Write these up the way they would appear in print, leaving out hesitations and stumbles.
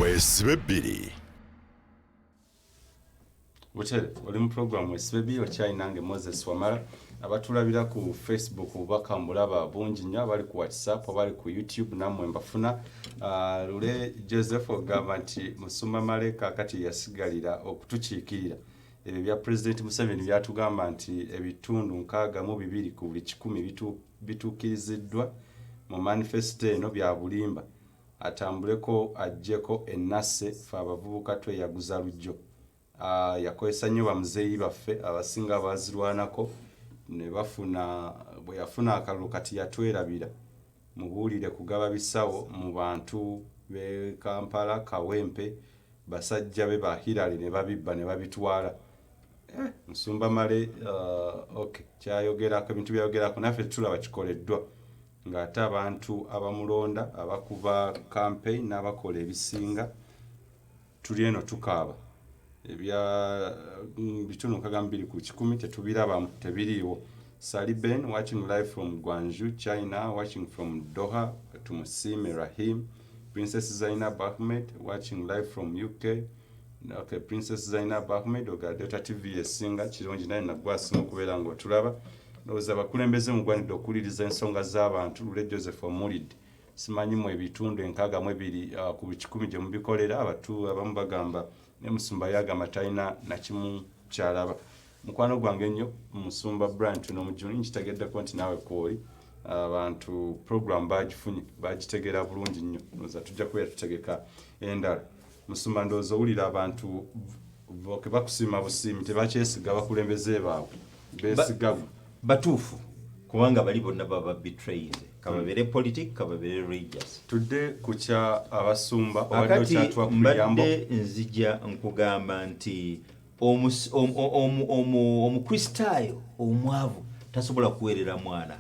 Weesibe bbiri. Butere oli mu puroguramu Weesibe Bbiri, okyali nange Moses Wamala. Abatulabira ku Facebook, obubaka mbulaba bungi nnyo, abali ku WhatsApp, abali ku YouTube, nammwe mbafuna. Lule Joseph ogamba nti Musumba Male kaakati yasigalira okutukiikirira ebyo bya Pulezidenti Museveni byatugamba nti ebitundu 62 ku buli 100 bituukiriziddwa mu manifesito eno bya bulimba. Atambuleko aggyeko ennasse, ffe abavubuka tweyaguza lujjo. Yakozesa nnyo bamuzeeyi baffe abasinga baazirwanako ne bafuna bwe yafuna akalulu, kati yatwerabira. Mubuulire kugaba bisawo mu bantu b'e Kampala, Kawempe, basajja be ba Hillary ne babibba ne babitwala. Musumba Male, okay, kyayogerako, ebintu byayogerako naffe tulaba kikoleddwa, ng'ate abantu abamulonda, abakuba campaign n'abakola ebisinga, tuli eno tukaaba ebya bitundu 62 ku 100 tetubirabamu, tebiriiwo. Sali Ben watching live from Guangzhou, China, watching from Doha. Tumusiime Rahim. Princess Zainab Ahmed watching live from UK. Okay, Princess Zainab Ahmed oga Delta TV esinga kirungi, naye nagwe asinga okubeera ng'otulaba. Ndowooza abakulembeze mugwanidde okuwuliriza ensonga z'abantu. Lule Joseph Omulidde, simanyi mu ebitundu 62 ku 100 gye mubikolera. Abatu abamu bagamba ne musumba yagamba talina nakimu kyalaba. Mukwano gwange ennyo Musumba Brian Tunomujuni, nkitegeddeko nti naawe kwoli. Abantu program bagifunye, bagitegeera bulungi nnyo. Ndowooza tujja kubeera tutegeka endala. Musumba, ndowooza owulira abantu okay, bakusiima busiimi, tebakyesiga bakulembeze baabwe, beesiga gwe. Batuufu, kubanga bali bonna baba betrayed, kababeere politic, kababeere religious. Tudde ku kya abasumba, obadde Akati okyatuwa ku bigambo. Mbadde nzija nkugamba nti omukristaayo omwavu tasobola kuweerera mwana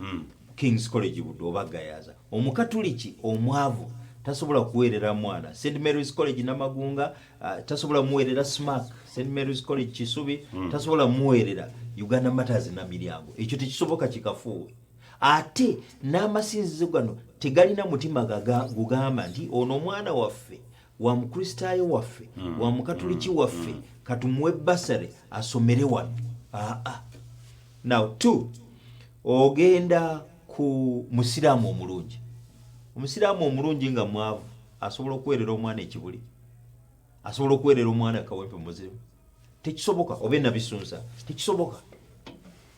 Kings College Buddu oba Gayaza. Omukatuliki omwavu tasobola kuweerera mwana St Mary's College Namagunga, tasobola muweerera SMACK, St Mary's College Kisubi, tasobola muweerera Uganda Martyrs Namiryango. Ekyo tekisoboka, kikafuuwe. Ate n'amasinzizo gano tegalina mutima gugamba nti ono omwana waffe wa mukristaayo waffe, wa mukatuliki waffe, katumuwe bursary asomere wano. Aa, now two, ogenda ku musiraamu omulungi. Omusiraamu omulungi nga mwavu asobola okuweerera omwana ekibuli? Asobola okuweerera omwana Kawempe Muzimu? Tekisoboka. Oba enabisunsa? Tekisoboka.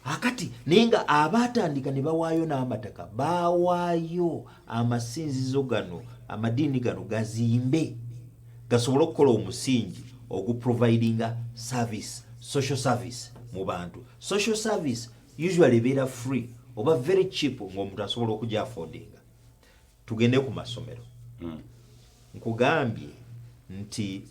Akati naye nga abaatandika ne bawaayo n'amataka, baawaayo amasinzizo gano, amadiini gano gazimbe gasobole okukola omusingi oguprovidinga service, social service mu bantu. Social service usually ebeera free oba very cheap, ng'omuntu asobola okujja affordinga. Tugende ku masomero. Nkugambye nti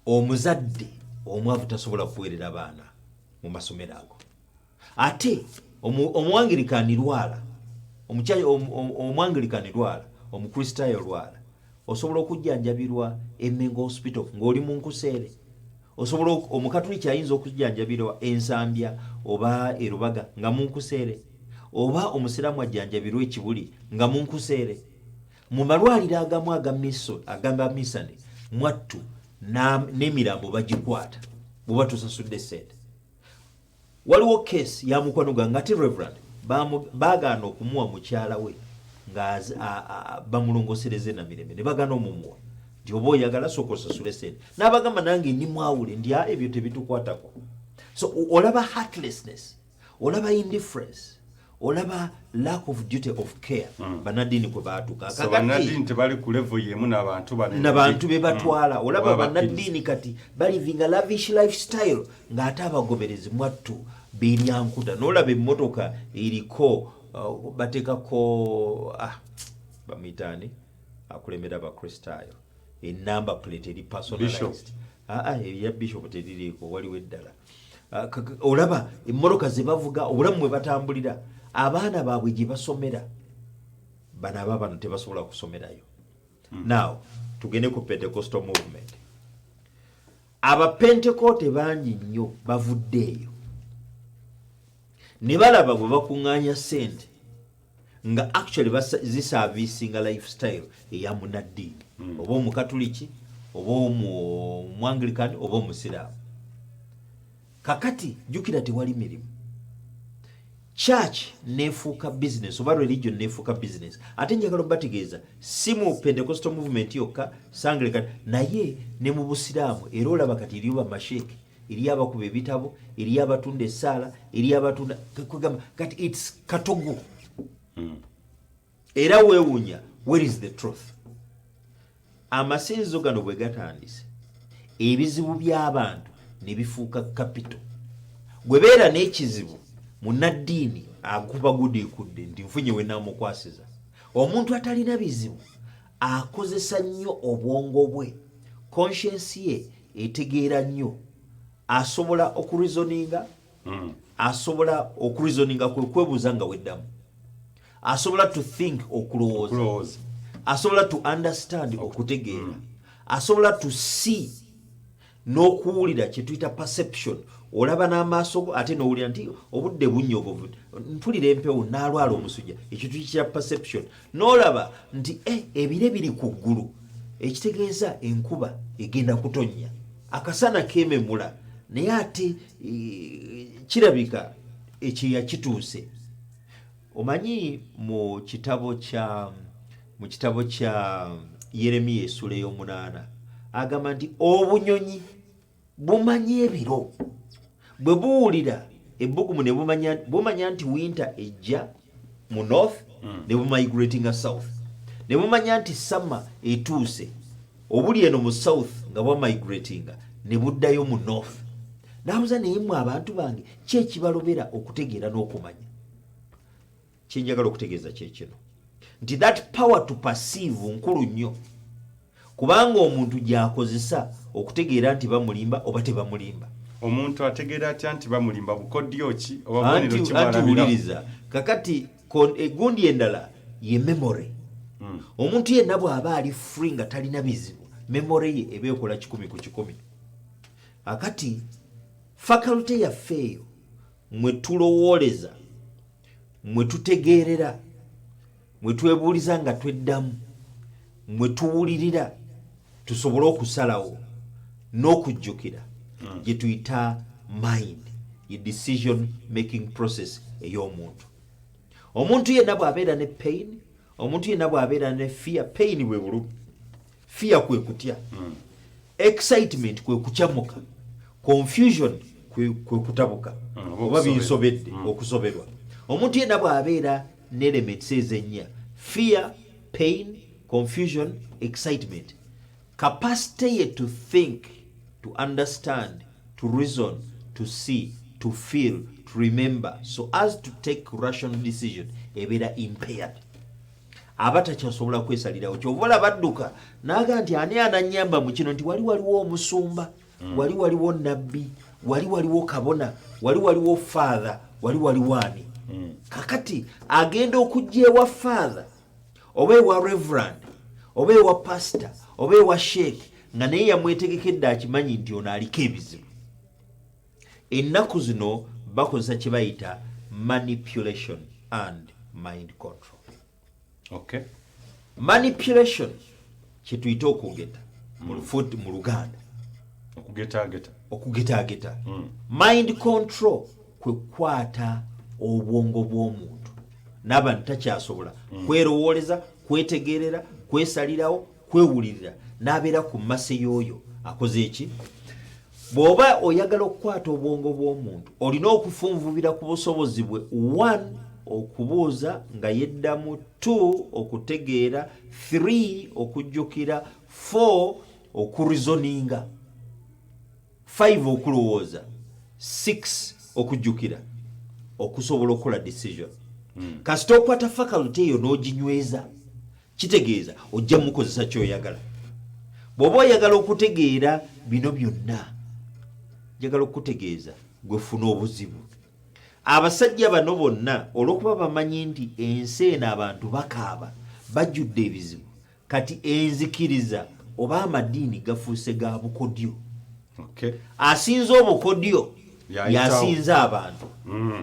omuzadde omwavu tasobola kuweerera baana mu masomero ago. Ate omuangirikani lwala, omwangirikani lwala, omukristaayo lwala, osobola okujjanjabirwa Emengo Hospital ng'oli mu nkuseere? Osobola omukatuliki ayinza okujjanjabirwa Ensambya oba Erubaga nga mu nkuseere? Oba omusiraamu ajjanjabirwa Ekibuli nga mu nkuseere? Mu malwaliro agamu agabamisane mwattu n'emirambo bagikwata bweba tusasudde sente. Waliwo case ya mukwano gwange, ate reverend, baagaana okumuwa mukyala we nga bamulongosereze Namirembe, ne bagaana omumuwa nti oba oyagala sooka osasule sente. N'abagamba, "Nange ndi mwawule." Ndi, "Ah, ebyo tebitukwatako." So olaba heartlessness, olaba indifference, olaba lack of duty of care bannaddiini kwe baatuka. So bannaddiini tebali ku level yemu n'abantu bano. Nabantu be batwala. Olaba Oba bakkiriza. Bannaddiini kati balivinga lavish lifestyle, ng'ate abagoberezi mwattu beryankuta. N'olaba emmotoka eriko bateekako, bamuyitaani akulembera abakristaayo, enumber plate eri personalized. Ah, eya bishop teririiko, waliwo eddala. Olaba emmotoka ze bavuga, obulamu bwe batambulira, abaana baabwe gye basomera, bano aba bano tebasobola kusomerayo. Now tugende ku Pentecostal movement. Abapentekote bangi nnyo bavudde eyo ne balaba bwe bakuŋŋaanya ssente. Nga actually ziservicinga lifestyle eya munaddiini, oba Omukatuliki, oba Omuanglican, oba Omusiraamu. Kakati jjukira, tewali mirimu, church nefuuka business oba religion nefuuka business. Ate njagala obategeeza, si mu Pentecostal movement yokka, Anglican, naye ne mu Busiraamu. Era olaba kati eriyo bamasheeke, eriyo abakuba ebitabo, eriyo abatunda essaala, eriyo abatunda, kwegamba kati it's katogo. Era weewunya, where is the truth? Amasinzizo gano bwe gatandise, ebizibu by'abantu ne bifuuka capital. Gwe beera n'ekizibu, munnaddiini akuba gudiikudde nti nfunye we naamukwasiza. Omuntu atalina bizibu akozesa nnyo obwongo bwe, conscience ye etegeera nnyo, asobola okureasoninga. Asobola okureasoninga, kwe kwebuuza nga weddamu. Asobola to think, okulowooza. Okulowooza. Asobola to understand, okutegeera. Asobola to see n'okuwulira, kye tuyita perception. Olaba n'amaaso go, ate n'owulira nti obudde bunnyogovu, mpulira empewo, n'alwala omusujja. Ekyo tukiyita perception. N'olaba nti ebire biri ku ggulu, ekitegeeza enkuba egenda kutonnya. Akasana keememula, naye ate kirabika ekyeya kituuse. Omanyi mu kitabo kya Yeremiya essula ey'omunaana, agamba nti obunyonyi bumanyi ebiro. Bwe buwulira ebbugumu ne bumanya nti winter ejja mu north, ne bumigratinga south. Ne bumanya nti summer etuuse, obuli eno mu south nga bwamigratinga ne buddayo mu north. Nabuuza, naye mmwe abantu bange, ki ekibalobera okutegeera n'okumanya? Kyenjagala okutegeeza kyekino nti that power to perceive nkulu nnyo, kubanga omuntu gy'akozesa okutegeera nti bamulimba oba tebamulimba. Omuntu ategeera atya nti bamulimba? Bukodyo ki oba bubonero anti ki anti bw'alabirawo? Wuliriza, kakati egundi endala ye memory. Omuntu yenna bw'aba ali free nga talina bizibu, memory ye eba ekola 100%. Akati faculty yaffe eyo mwe tulowooleza, mwe tutegeerera, mwe twebuuliza nga tweddamu, mwe tuwulirira tusobole okusalawo n'okujjukira, gye tuyita mind, ye decision making process ey'omuntu. Omuntu yenna bw'abeera ne pain, omuntu yenna bw'abeera ne fear, pain bwe bulumi, fear kwe kutya, excitement kwe kukyamuka, confusion kwe kutabuka, oba oba okusoberwa. Binsobedde, okusoberwa. Omuntu yenna bw'abeera ne elements ezennya, fear, pain, confusion, excitement, capacity ye to think, to understand, to reason, to see, to feel, to remember, so as to take rational decision, ebeera impaired. Aba takyasobola kwesalirawo. Kyova olaba adduka n'aga nti, "Ani ananyamba mu kino?" Nti wali waliwo omusumba, wali waliwo nabbi, wali waliwo kabona, wali waliwo father, wali waliwo ani. Kakati agenda okujja ewa father oba ewa reverend oba ewa pastor oba ewa sheikh, nga naye yamwetegekedde, akimanyi nti ono aliko ebizibu. Ennaku zino bakozesa kye bayita manipulation and mind control. Manipulation kyetuyita okugeta mu Luganda. Okugetageta. Okugetageta. Mind control kwe kukwata obwongo bw'omuntu n'aba nti takyasobola kwerowooleza, kwetegerera, kwesalirawo, kwewulirira, n'abeera ku mercy y'oyo akoze eki. Bw'oba oyagala okukwata obwongo bw'omuntu, olina okufunvubira ku busobozi bwe: 1, okubuuza nga yeddamu; 2, okutegeera; 3, okujjukira; 4, okureasoninga; 5, okulowooza; 6, okujjukira, okusobola okukola decision. Kasita okwata faculty eyo n'oginyweza, kitegeeza ojja mukozesa kyoyagala. Bw'oba oyagala okutegeera bino byonna, njagala okukutegeeza, gwe funa obuzibu. Abasajja bano bonna, olw'okuba bamanyi nti ensi eno abantu bakaaba, bajjudde ebizibu, kati enzikiriza oba amadiini gafuuse ga bukodyo. Asinze obukodyo Yayitawo. yasinze abantu.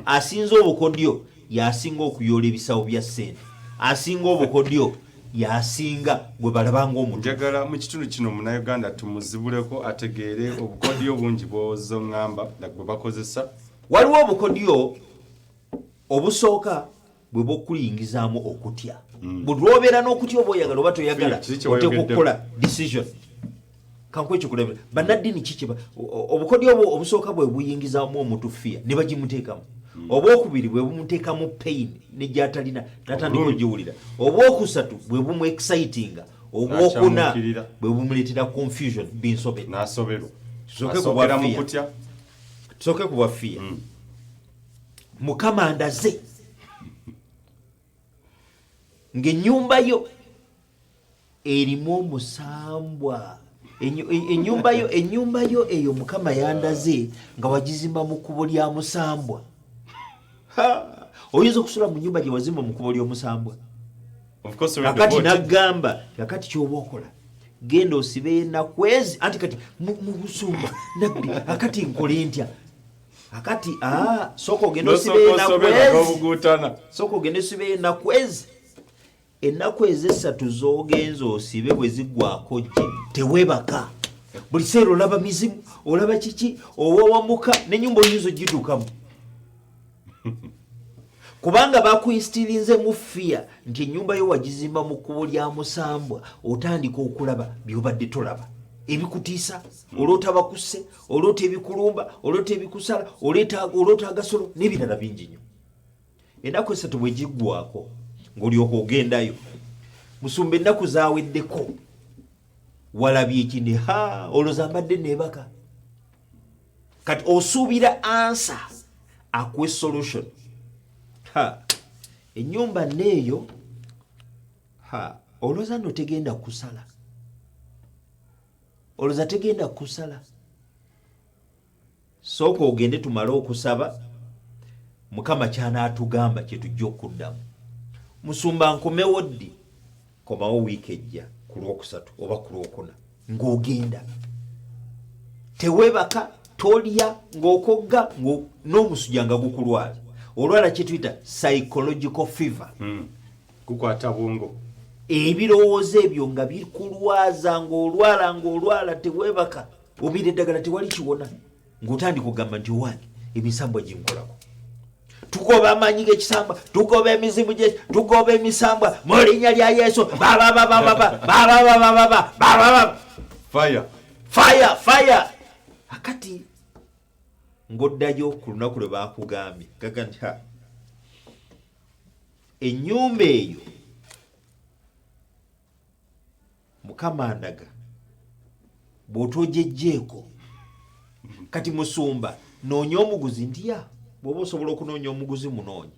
Asinze obukodyo yasinga okuyoola ebisawo bya ssente. Asinga obukodyo yasinga gwe balabanga omutuufu. Njagala mu kitundu kino Munnayuganda tumuzibuleko ategeere obukodyo bungi bw'ozoŋŋamba bwe bakozesa. Waliwo obukodyo obusooka bwe bwokuyingizaamu okutya. Buli lwobeera n'okutya, oba oyagala oba toyagala, Kiki kye oteeka wayogeddeko? okukola decision. Kankuwe ekyokulabira. Bannaddiini kikiba obukodyo obwo obusooka bwe buyingizaamu omuntu fear ne bagimuteekamu. Obwokubiri bwe bumuteekamu pain ne gyatalina natandika Obulumi. ogiwulira. Obwokusatu bwe bumu excitinga. Obwokuna N'akyamuukirira. bwe bumuleetera confusion, binsobera. N'asoberwa. Tusooke ku Asookera mu bwa fear. kutya. Tusooke ku bwa fear. Mukama ndaze ng'ennyumba yo erimu omusambwa. Ennyumba yo eyo Mukama yandaze nga wagizimba mu kkubo lya musambwa. Ha! Oyinza okusula mu nyumba gye wazimba mu kkubo ly'omusambwa? Of course, already Kakati bought. Nagamba kakati kyoba okola, genda osibe ennaku ezi. Anti kati mu busumba nabbi, akati nkole ntya? Akati sooka ogenda osibe N'osooka ennaku osoberwa ezi. n'obuguutana. Sooka ogenda osibe ennaku ezi. Ennaku ezi esatu z'ogenza osibe bwe ziggwako, gye teweebaka, buli seera olaba mizimu, olaba kiki, owawamuka n'ennyumba oyinza ogituukamu kubanga bakuinstirinzemu fear nti ennyumba yo wagizimba mu kkubo lya musambwa. Otandika okulaba byobadde tolaba, ebikutiisa, oloota bakusse, oloota ebikulumba, oloota ebikusala, oloota agasolo n'ebirala bingi nnyo. Ennaku 3 bwe giggwako ng'olyoka ogendayo, musumba, ennaku zaweddeko, walabye ekindi? Ha, olowooza mbadde neebaka. Kati osuubira answer akuwe solution. Ha, ennyumba neeyo, ha, olowooza nno tegenda kusala, olowooza tegenda kusala. Sooka ogende tumale okusaba, Mukama kyanaatugamba kyetujja okuddamu. Musumba, nkomewo ddi? Komawo wiiki ejja ku Lwokusatu oba ku Lwokuna. Ng'ogenda teweebaka, tolya, ng'okogga, n'omusujja nga gukulwaza. Olwala kyetuyita psychological fever. Gukwata bwongo. Ebirowoozo ebyo nga bikulwaza, ng'olwala, ng'olwala, teweebaka, omira eddagala tewali kiwona, ng'otandika okugamba nti owange emisambwa ginkolako. Tugoba amaanyi g'ekisambwa, tugoba emizimu gye, tugoba emisambwa mu linnya lya Yesu, babababababa bababababa. Fire. Fire, fire. Akati ng'oddayo ku lunaku lwe bakugambye gaga nti ha, ennyumba eyo Mukama ndaga bw'otogyejjeeko. Kati musumba, noonya omuguzi. Nti ya, bw'oba osobola okunoonya omuguzi, munoonye,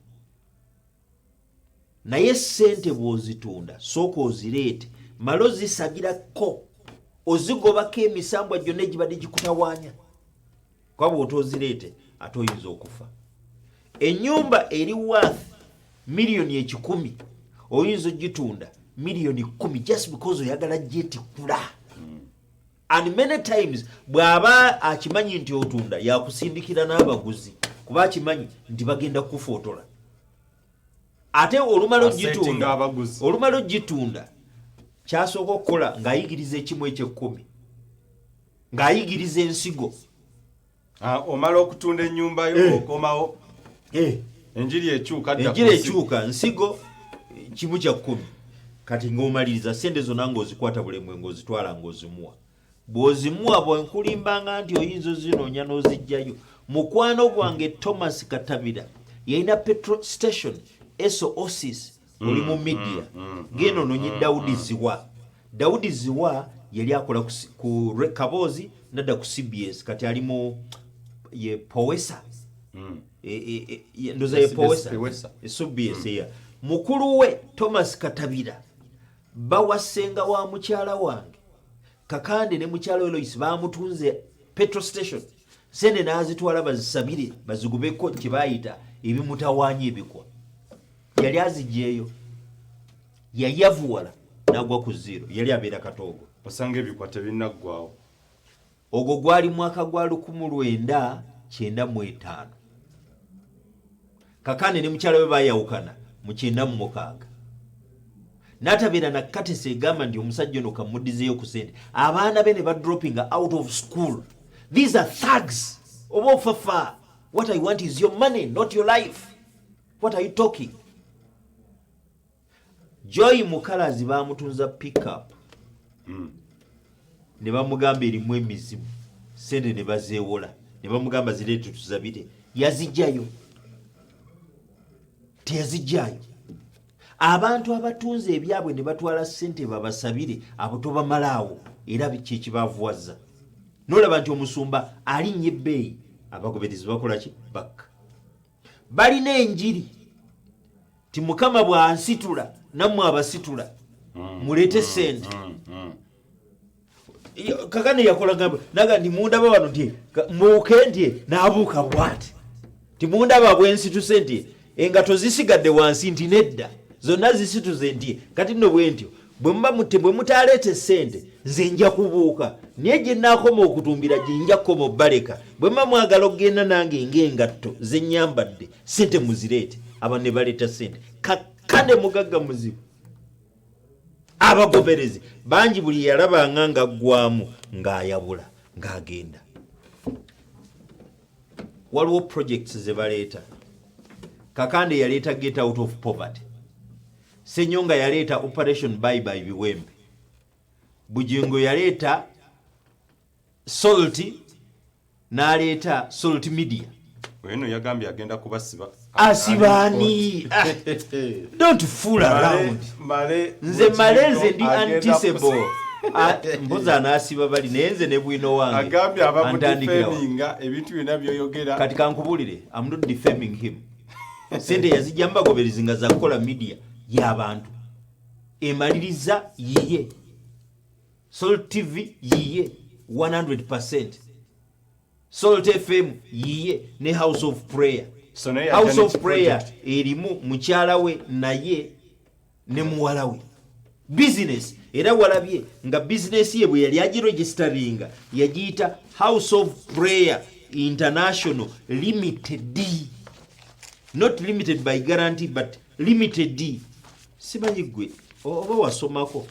naye sente bw'ozitunda sooka ozireete, male ozisabirako, ozigobako emisambwa gyonna egibadde gikutawaanya, kuba bw'otozireete ate oyinza okufa. Ennyumba eri worth 100 million oyinza ogitunda 10 million just because oyagala gyetikula. And many times bw'aba akimanyi nti otunda, yakusindikira n'abaguzi kuba akimanyi nti bagenda kufootola. Ate olumala Asetinga ogitunda, abaguzi. olumala ogitunda, kyasooka okukola ng'ayigiriza ekimu ekyekkumi, ng'ayigiriza ensigo. Ah, omala okutunda ennyumba yo, okomawo, enjiri ekyuka dda ku Enjiri nsigo. ekyuka, nsigo, 1/10. Kati ng'omaliriza, sente zonna ng'ozikwata bulemwe, ng'ozitwala, ng'ozimuwa. Bw'ozimuwa, bwenkulimbanga nti oyinza ozinoonya n'ozijjayo. Mukwano gwange Thomas Katabira yalina petrol station Esso Oasis. Oli mu media, genda ononye Daudi Ziwa. Daudi Ziwa yali akola ku Kaboozi, nadda ku CBS, kati ali mu ye Powesa. Ndoza ye SBS. Powesa. Powesa. CBS ya mukulu we Thomas Katabira, bawasenga wa mukyala wange Kakande ne mukyala we Lois, bamutunze petrol station, sente n'azitwala bazisabire bazigubeko kye bayita ebimutawaanya ebikwa. Yali azigyeyo, yayavuwala n'agwa ku zero. Yali abeera Katoogo. Osanga ebikwa tebinaggwawo. Ogwo gwali mwaka gwa 1995. Kakande ne mukyala we bayawukana mu 96. N'atabeera na katesi egamba nti omusajja ono kamuddizeeyo ku sente. Abaana be ne badroppinga out of school. These are thugs. Oba ofafa. What I want is your money, not your life. What are you talking? Joy Mukalazi bamutunza pickup ne bamugamba erimu emizimu, sente ne bazeewola ne bamugamba zireete tuzabire. Yazijjayo? Teyazijjayo. Abantu abatunze ebyabwe ne batwala sente babasabire, abo tobamalaawo, era kyekibavuwaza. Nolaba nti omusumba alinnya ebbeeyi, abagoberezi bakola ki? Bakka. Balina enjiri ti Mukama bw'ansitula nammwe abasitula, muleete sente. Kakane yakola naga nti mundaba wano nti mubuuke nti n'abuuka bwati ti mundaba bwensituse nti engato zisigadde wansi nti nedda, zonna zisituze nti kati nno bwe ntyo bwe muba mutte bwe mutaleeta sente nze nja kubuuka, naye gye naakoma okutumbira gye nja kukoma obbaleka. Bwe muba mwagala okugenda nange ng'engatto ze nnyambadde, sente muzireete. Aba ne baleeta sente. Kakane mugagga muzibu, abagoberezi bangi. Buli yalabanga ng'aggwamu ng'ayabula ng'agenda. Waliwo projects ze baleeta. Kakande yaleeta Get Out of Poverty, Senyonga yaleeta Operation Bye Bye Biwembe, Bugingo yaleeta Salt, n'aleeta Salt Media. Oyo yagambye agenda kubasiba. Asibaani? Ah, don't fool around. Male. Nze male, nze ndi unteasable. Ah, mbuzi anaasiba bali, naye nze ne bwino wange agambye antandikirawo. Abamudefendinga ebintu byonna byoyogera. Kati kankubulire, am not defaming him. Sente yazijja mubagoberezi nga zakukola media y'abantu, emaliriza yiye. Salt TV yiye 100, Salt FM yiye, ne House of Prayer. So naye House yajja of ne Prayer project. Erimu mukyala we naye ne muwala we business. Era walabye nga bizinesi ye bwe yali agiregisteringa yagiyita House of Prayer International Limited, not limited by guarantee but limited. Simanyi gwe oba wasomako,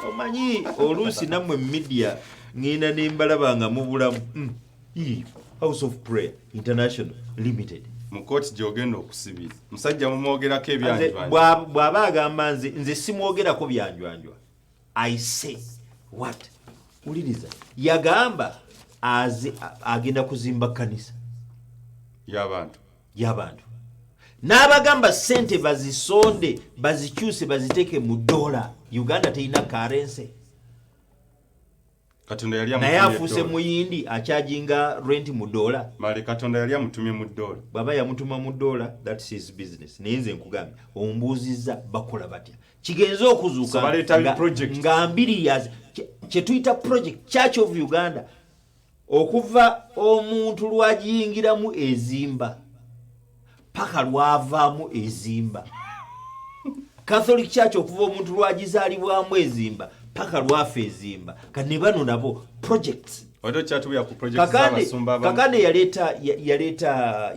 omanyi oluusi nammwe media ŋŋenda ne mbalaba nga mubulamu. Ii, House of Prayer International Limited. Mu kooti gy'ogenda okusibira musajja mumwogerako Nze ebyanjwanjwa. Bw'aba agamba nze simwogerako byanjwanjwa. I say what? Wuliriza, yagamba agenda kuzimba kanisa y'abantu. Y'abantu, n'abagamba sente bazisonde, bazikyuse, baziteeke mu dola. Uganda terina currency. Katonda yali Naye amutumye afuuse dola. muyindi, akyajinga rent mu dola. Male Katonda yali amutumye mu dola. Bw'aba yamutuma mu dola, thats his business. Naye nze nkugambye, ombuuzizza bakola batya, kigenze okuzuuka So baleeta project. Nga mbiri yazi kyetuyita project. Church of Uganda okuva omuntu lwagiyingiramu ezimba paka lwavaamu ezimba. Catholic Church okuva omuntu lwagizaalibwamu ezimba paka lwafa ezimba. Kane bano nabo projects. Wadde okyatubuya ku project Kakande z'abasumba abamu. Kakande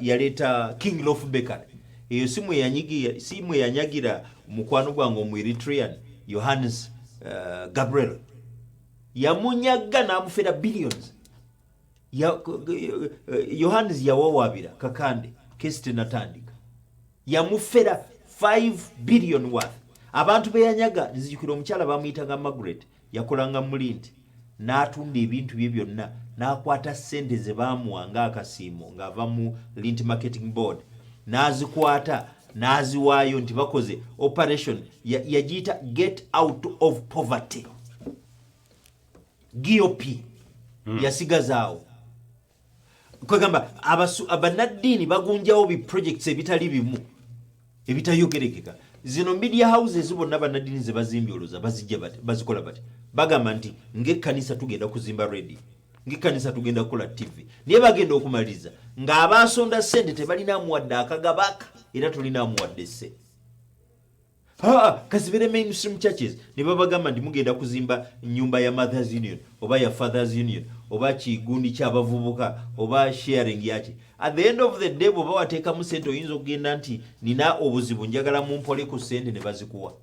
yaleeta King Loaf Bakery. Eyo simu yanyagira mukwano gwange omu Eritrean, Yohannes Gabriel. Yamunyaga n'amufera billions. Yohannes yawawaabira Kakande, kesi tenatandika, yamufera 5 billion worth. Abantu beyanyaga, nzijukira omukyala bamuyitanga Margaret, yakolanga mulindi, n'atunda ebintu bye byonna n'akwata sente ze baamuwa ng'akasiimo ng'ava mu Lint Marketing Board, n'azikwata n'aziwaayo nti bakoze operation yagiyita Get Out of Poverty, GOP. Yasigazaawo. Kwegamba bannaddiini bagunjawo bi projects ebitali bimu ebitayogerekeka. Zino media houses bonna bannaddiini ze bazimbye, olowooza bazijja bati, bazikola bati? Bagamba nti ng'ekkanisa tugenda kuzimba radio, ng'ekkanisa tugenda kukola TV, naye bagenda okumaliriza ng'abasonda ssente tebalinamuwadde akagabaka, era tolinamuwadde sse. Aa, kazibere mainstream churches ne babagamba nti mugenda kuzimba nyumba ya Mothers Union oba ya Fathers Union oba kigundi ky'abavubuka oba sharing yaki. At the end of the day, bw'oba wateekamu sente, oyinza okugenda nti nina obuzibu, njagala mumpole ku sente, ne bazikuwa.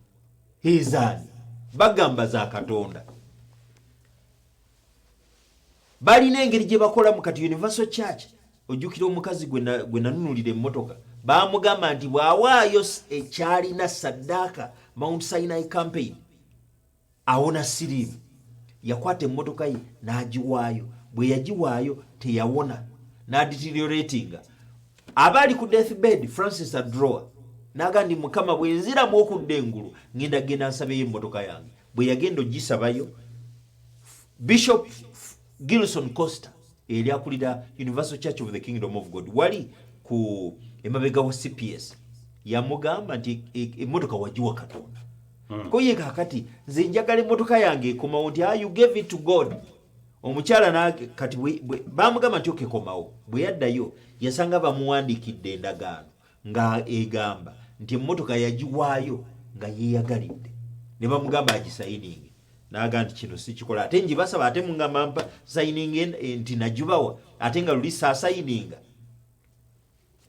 Ezaani bagamba za Katonda. Balina engeri gye bakolamu. Kati Universal Church, ojjukira omukazi gwe nanunulira emmotoka, bamugamba nti bw'awaayo ekyalina saddaaka, Mount Sinai campaign, awona siriimu. Yakwata emmotoka ye n'agiwaayo. Bwe yagiwaayo teyawona, n'adeterioratinga, aba ali ku death bed. Francis Adroa naga ndi, "Mukama, bwe nziramu okudda engulu, ngenda genda nsabeyo emmotoka yange." Bwe yagenda ogisabayo, Bishop Gilson Costa, eri akulira Universal Church of the Kingdom of God wali ku emabega wa CPS, yamugamba nti, "Emmotoka wagiwa Katonda." Ko ye, "Kakati nze njagala emmotoka yange ekomawo." Nti, "Ah, you gave it to God." Omukyala kati bamugamba nti, "Okay, komawo." Bwe yaddayo yasanga bamuwandiikidde endagaano nga egamba nti emmotoka yagiwaayo nga yeeyagalidde, ne bamugamba agisayininge. Naga nti, "Kino sikikola, ate njibasaba, ate mungamba mpa sayininge nti nagibawa, ate nga luli saasayininga."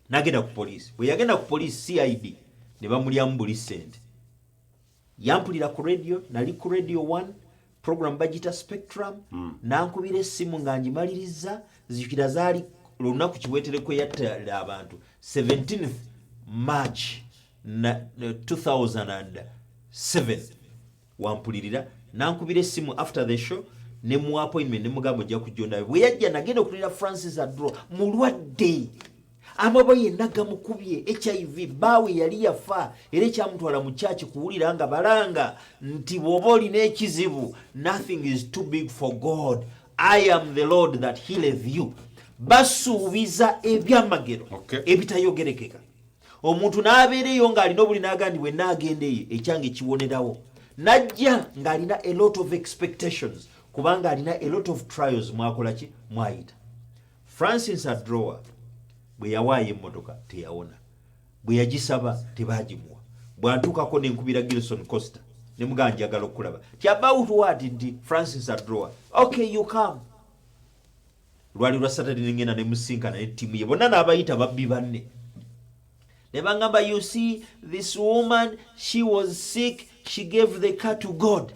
Nagenda ku poliisi. Bwe yagenda ku poliisi, CID ne bamulyamu buli ssente. Yampulira ku radio, nali ku Radio 1, program bagita Spectrum. Nankubira essimu nga ngimaliriza. Zijukira zaali lunaku Kibwetere yattala abantu, 17th March na 2007. Wampulirira, nankubira essimu after the show, nemuwa appointment, nemugamba ojja kujja ondabe. Bwe yajja, nagenda okulira Francis Adro mulwadde, amabwa yenna gamukubye, HIV. Baawe yali yafa, era ekyamutwala mu kyaki kuwulira nga balanga nti bw'oba olina ekizibu, nothing is too big for God, I am the Lord that healeth you. Basuubiza ebyamagero ebitayogerekeka. Omuntu n'abeera eyo ng'alina obuli, n'agaa nti bwe naagenda eyo ekyange kiwonerawo. Najja ng'alina a lot of expectations, kubanga alina a lot of trials. Mwakola ki? Mwayita Francis Adroa. Bwe yawaayo emmotoka teyawona, bwe yagisaba tebagimuwa. Bwantuukako nenkubira Gilson Costa, nemugaa njagala okulaba ti about what? Nti Francis Adroa. "Okay, you come." Lwali lwa Saturday, nengenda nemusinkana nettiimu ye bonna, n'abayita babbi banne, ne bagamba, "You see this woman, she was sick, she gave the car to God."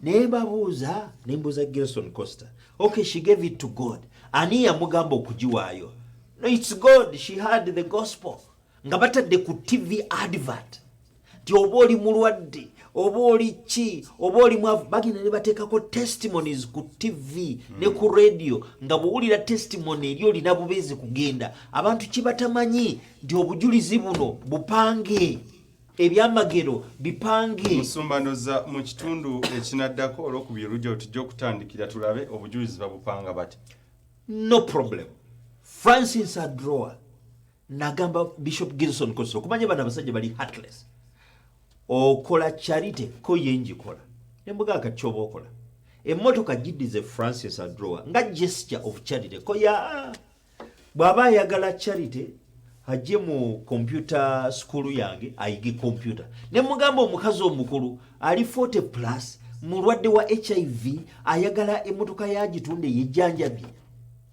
Naye babuuza, nembuuza Gilson Costa, "Okay, she gave it to God, ani yamugamba okugiwaayo?" "No, it's God, she had the gospel." Nga batadde ku TV advert nti oba oli mulwadde, oba oli ki, oba oli mwavu, bagenda ne bateekako testimonies ku TV ne ku radio, nga bwowulira testimony eri olina bubeezi kugenda. Abantu kibatamanyi nti obujulizi buno bupange, ebyamagero bipange. Musumba, ndoza mu kitundu ekinaddako olwokubiri olujja tujja okutandikira tulabe obujulizi babupanga bati. No problem. Francis Adroa nagamba Bishop Gilson Costa, okumanya bano abasajja bali heartless, "Okola charity?" Ko ye, "Njikola." Nembuga, "Kati kyoba okola, emmotoka giddize Francis Adroa nga gesture of charity." Ko ya, "Bw'aba ayagala charity ajje mu computer school yange ayige computer." Ne mugamba, "Omukazi omukulu ali 40 plus, mulwadde wa HIV, ayagala emmotoka yagitunde yejjanjabye."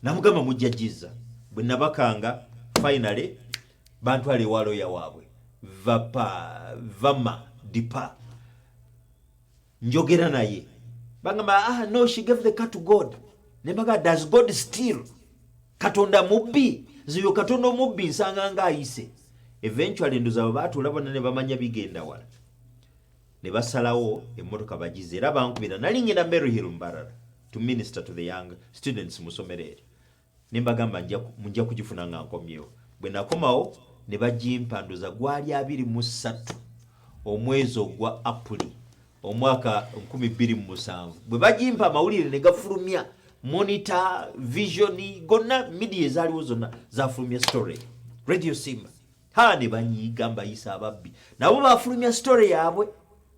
Namugamba, "Mujjajiza." Bwe nabakanga, finally bantwala ewa lawyer waabwe Vapa Vama Dipa. Njogera naye, bagamba, "Ah, no, she gave the car to God." Nembaga, "Does God steal? Katonda mubbi? Nze Katonda omubbi nsanga ngaayise." Eventually ndoza bwe baatuula bonna ne bamanya bigenda wala, ne basalawo emmotoka bagize. Era bankubira, nali ngenda Maryhill Mbarara to minister to the young students mu ssomero eryo, ne mbagamba nja kugifuna nga nkomyewo. Bwe nakomawo ne bagimpa, ndoza gwali 23 omwezi ogwa Apuli, omwaka 2007. Bwe bagimpa, amawulire ne gafulumya, Monitor, Vision, gonna media ezaaliwo zonna zafulumya story, Radio Simba. Ha, ne banyiiga, mbayisa ababbi. Nabo bafulumya story yaabwe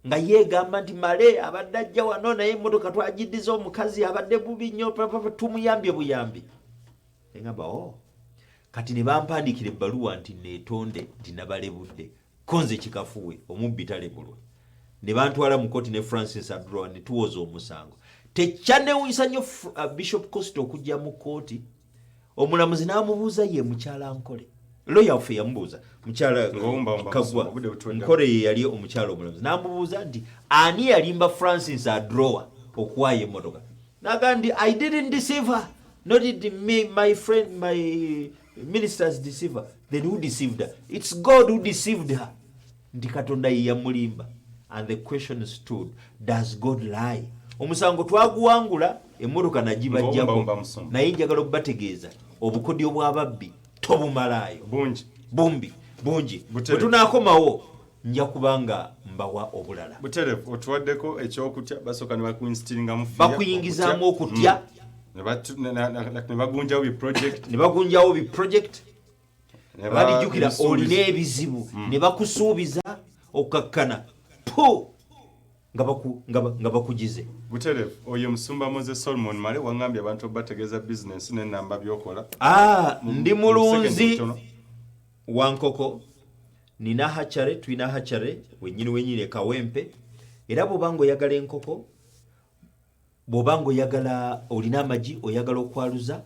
nga yeegamba nti male abadde ajja wano, naye emmotoka twagiddiza omukazi, abadde bubi nnyo, tumuyambye buyambi. Negamba, "Oh." Kati ne bampandiikira ebbaluwa nti neetonde nti nabalebudde, konze kikafuwe, omubbi talebulwa. Ne bantwala mu kooti ne Francis Adroa ne tuwoza omusango. Tekyanewunyisa nnyo Bishop Costa okujja mu kooti, omulamuzi n'amubuuza ye mukyala nkole. Lawyer waffe yamubuuza, mukyala Ng'owumbawumba Kagwa musumba, obudde butuweddeko. Nkore ye yali omukyala omulamuzi, n'amubuuza nti ani yalimba Francis Adroa okuwaayo emmotoka? Naga nti, "I didn't deceive her, not did me, my friend, my ministers deceive her." "Then who deceived her?" "It's God who deceived her," nti Katonda ye yamulimba. And the question stood, does God lie? Omusango twaguwangula, emmotoka nagibajjako. Ng'owumbawumba musumba. Naye njagala okubategeeza, obukodyo bw'ababbi tobumalaayo. Bungi. Bumbi bungi. Bwe Butereevu. tunaakomawo nja kuba nga mbawa obulala. Butereevu, otuwaddeko ekyokutya. Basooka ne bakuinstiringamu fear, Bakuyingizaamu okutya. Ne bagunjawo bi project. Ne bagunjawo bi project. Ne Balijjukira ebisuubizo. Olina ebizibu ne bakusuubiza okkakkana pu nga bakugize. Butereevu, oyo musumba Moses Solomon Male. Wangambye abantu obategeeza bizinensi n'enamba byokola. Ah, ndi Mu mulunzi second butono. Wa nkoko. Nina hatchery, tulina hatchery wenyini wenyini ekawempe. Era bw'oba nga oyagala enkoko, bw'oba nga oyagala, olina amagi oyagala okwaluza,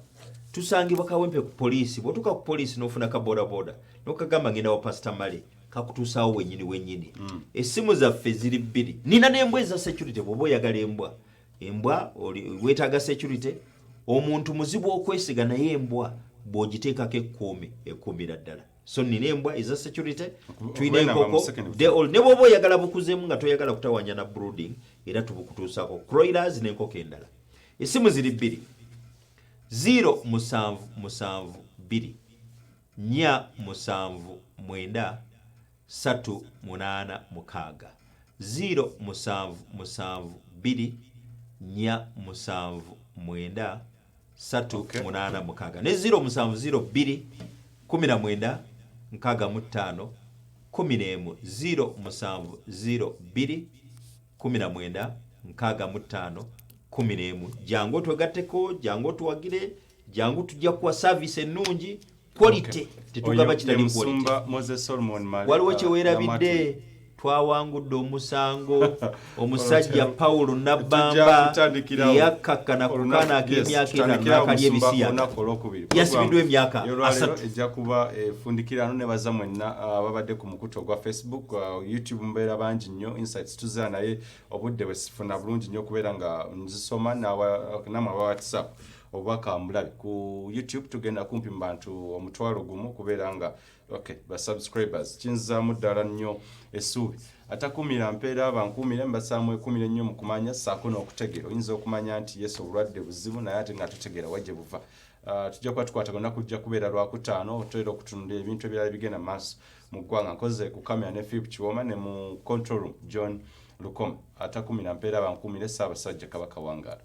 tusangibwa Kawempe ku poliisi. Bw'otuuka ku poliisi n'ofuna ka bodaboda n'okagamba ngenda wa Pasita Male, kakutuusaawo wenyini wenyini. Essimu zaffe ziri bbiri. Nina n'embwa eza security. Bw'oba oyagala embwa, embwa weetaaga security, omuntu muzibu okwesiga, naye embwa bw'ogiteekako ekkuumi, ekuumira ddala. So nina embwa eza security, tulina okuba enamba mu enkoko second. They all. Ne bw'oba oyagala bukuzeemu nga toyagala kutawanya na brooding, era tubukutuusaako, croilers n'enkoko endala. Essimu ziri bbiri: 0772 479 386, 0772 479 386, ne 0702 19 65 11, 0702 19 65 11. Jangu otwegatteko, jangu otuwagire, jangu tujja kuwa service ennungi, quality. Tetugaba Oyo kitali ye quality. musumba Moses Solomon Male. Waliwo kyeweerabidde, twawangudde omusango omusajja Pawulo Nabbamba eyakkakkana ku kaana ak'emyaka 5 n'akalya ebisiyaga. Olunaku olwokubiri Yasibiddwa emyaka Yolwaleero 30. ejja kuba efundikirano. Nebaza mwenna ababadde ku mukutu ogwa Facebook, YouTube mubeera bangi nnyo. Insights tuzza, naye obudde bwe sifuna bulungi nnyo okubeera nga nzisoma namwe aba WhatsApp obubaka mulabe. Ku YouTube tugenda kumpi mu bantu 10,000 okubeera nga okay ba subscribers. Kinzaamu ddala nnyo essuubi. Atakumira mpeera bankuumire, mbasaamu ekumire nnyo mu kumanya ssaako n'okutegeera. Oyinza okumanya nti yesu obulwadde buzibu, naye ate nga totegeera wa gye buva. Tujja kuba tukwatagana, kujja kubeera Lwakutaano otera okutunula ebintu ebirala ebigenda mu maaso mu ggwanga. Nkoze ku kamera ne Philip Kiwoma, ne mu control room John Lukoma. Atakumira mpeera bankuumire. Ssaabasajja Kabaka wangaala.